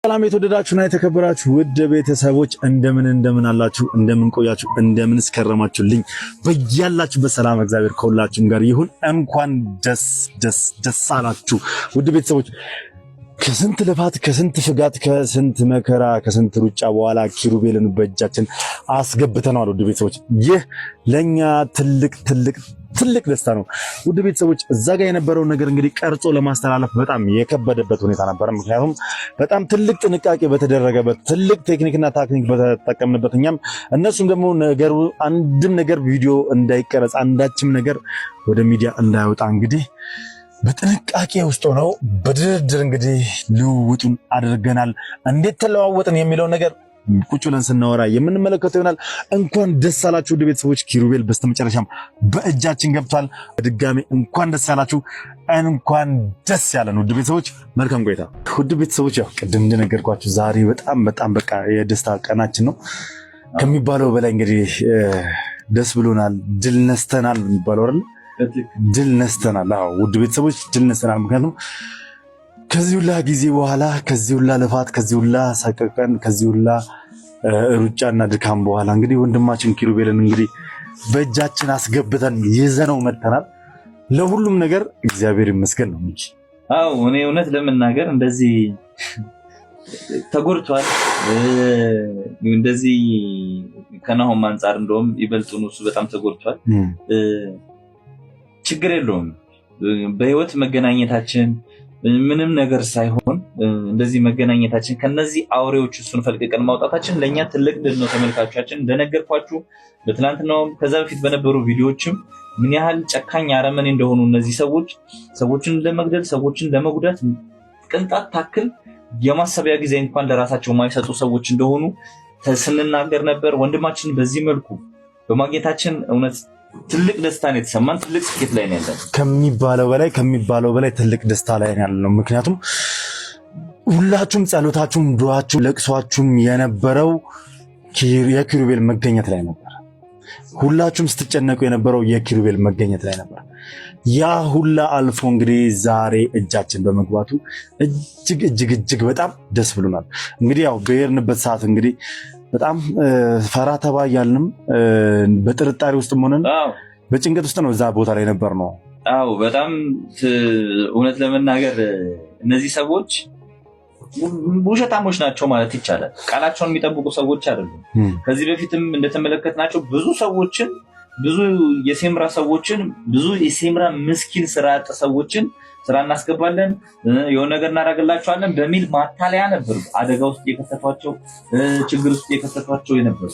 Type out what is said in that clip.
ሰላም የተወደዳችሁና የተከበራችሁ ውድ ቤተሰቦች፣ እንደምን እንደምን አላችሁ? እንደምን ቆያችሁ? እንደምን እስከረማችሁልኝ? በያላችሁበት ሰላም እግዚአብሔር ከሁላችሁም ጋር ይሁን። እንኳን ደስ ደስ ደስ አላችሁ ውድ ቤተሰቦች። ከስንት ልፋት፣ ከስንት ፍጋት፣ ከስንት መከራ፣ ከስንት ሩጫ በኋላ ኪሩቤልን በእጃችን አስገብተነዋል። ውድ ቤተሰቦች፣ ይህ ለኛ ትልቅ ትልቅ ትልቅ ደስታ ነው። ውድ ቤተሰቦች፣ እዛ ጋር የነበረውን ነገር እንግዲህ ቀርጾ ለማስተላለፍ በጣም የከበደበት ሁኔታ ነበረ። ምክንያቱም በጣም ትልቅ ጥንቃቄ በተደረገበት፣ ትልቅ ቴክኒክና ታክኒክ በተጠቀምንበት፣ እኛም እነሱም ደግሞ ነገሩ አንድም ነገር ቪዲዮ እንዳይቀረጽ፣ አንዳችም ነገር ወደ ሚዲያ እንዳይወጣ እንግዲህ በጥንቃቄ ውስጥ ሆነው በድርድር እንግዲህ ልውውጡን አድርገናል። እንዴት ተለዋወጥን የሚለውን ነገር ቁጭ ብለን ስናወራ የምንመለከተው ይሆናል። እንኳን ደስ አላችሁ ውድ ቤተሰቦች፣ ኪሩቤል በስተመጨረሻም በእጃችን ገብቷል። በድጋሚ እንኳን ደስ ያላችሁ፣ እንኳን ደስ ያለን ውድ ቤተሰቦች። መልካም ቆይታ ውድ ቤተሰቦች። ያው ቅድም እንደነገርኳችሁ ዛሬ በጣም በጣም በቃ የደስታ ቀናችን ነው ከሚባለው በላይ እንግዲህ ደስ ብሎናል። ድል ነስተናል የሚባለው አይደል? ድል ነስተናል። አዎ ውድ ቤተሰቦች፣ ድል ነስተናል። ምክንያቱም ከዚህ ሁላ ጊዜ በኋላ፣ ከዚህ ሁላ ልፋት፣ ከዚህ ሁላ ሰቀቀን፣ ከዚህ ሁላ ሩጫና ድካም በኋላ እንግዲህ ወንድማችን ኪሩቤልን እንግዲህ በእጃችን አስገብተን ይዘነው መጥተናል። ለሁሉም ነገር እግዚአብሔር ይመስገን ነው እንጂ። አዎ፣ እኔ እውነት ለመናገር እንደዚህ ተጎድቷል። እንደዚህ ከናሆም አንጻር እንደውም ይበልጡን እሱ በጣም ተጎድቷል። ችግር የለውም። በህይወት መገናኘታችን ምንም ነገር ሳይሆን እንደዚህ መገናኘታችን፣ ከነዚህ አውሬዎች እሱን ፈልቅቀን ማውጣታችን ለእኛ ትልቅ ድል ነው። ተመልካቾቻችን፣ እንደነገርኳችሁ በትናንትናውም ከዛ በፊት በነበሩ ቪዲዮዎችም ምን ያህል ጨካኝ አረመኔ እንደሆኑ፣ እነዚህ ሰዎች ሰዎችን ለመግደል፣ ሰዎችን ለመጉዳት ቅንጣት ታክል የማሰቢያ ጊዜ እንኳን ለራሳቸው የማይሰጡ ሰዎች እንደሆኑ ስንናገር ነበር። ወንድማችን በዚህ መልኩ በማግኘታችን እውነት ትልቅ ደስታ ነው የተሰማን። ትልቅ ስኬት ላይ ነው ያለን። ከሚባለው በላይ፣ ከሚባለው በላይ ትልቅ ደስታ ላይ ነው ያለነው። ምክንያቱም ሁላችሁም ጸሎታችሁም፣ ዱዓችሁም፣ ለቅሷችሁም የነበረው የኪሩቤል መገኘት ላይ ነበር። ሁላችሁም ስትጨነቁ የነበረው የኪሩቤል መገኘት ላይ ነበር። ያ ሁላ አልፎ እንግዲህ ዛሬ እጃችን በመግባቱ እጅግ እጅግ እጅግ በጣም ደስ ብሎናል። እንግዲህ ያው በሄድንበት ሰዓት እንግዲህ በጣም ፈራ ተባ እያልንም፣ በጥርጣሬ ውስጥም ሆነን፣ በጭንቀት ውስጥ ነው እዛ ቦታ ላይ ነበር ነው። አዎ፣ በጣም እውነት ለመናገር እነዚህ ሰዎች ውሸታሞች ናቸው ማለት ይቻላል። ቃላቸውን የሚጠብቁ ሰዎች አይደሉም። ከዚህ በፊትም እንደተመለከትናቸው ብዙ ሰዎችን፣ ብዙ የሴምራ ሰዎችን፣ ብዙ የሴምራ ምስኪን ስራ አጥ ሰዎችን ስራ እናስገባለን፣ የሆነ ነገር እናደርግላቸዋለን በሚል ማታለያ ነበር አደጋ ውስጥ የከተቷቸው፣ ችግር ውስጥ የከተቷቸው የነበሩ።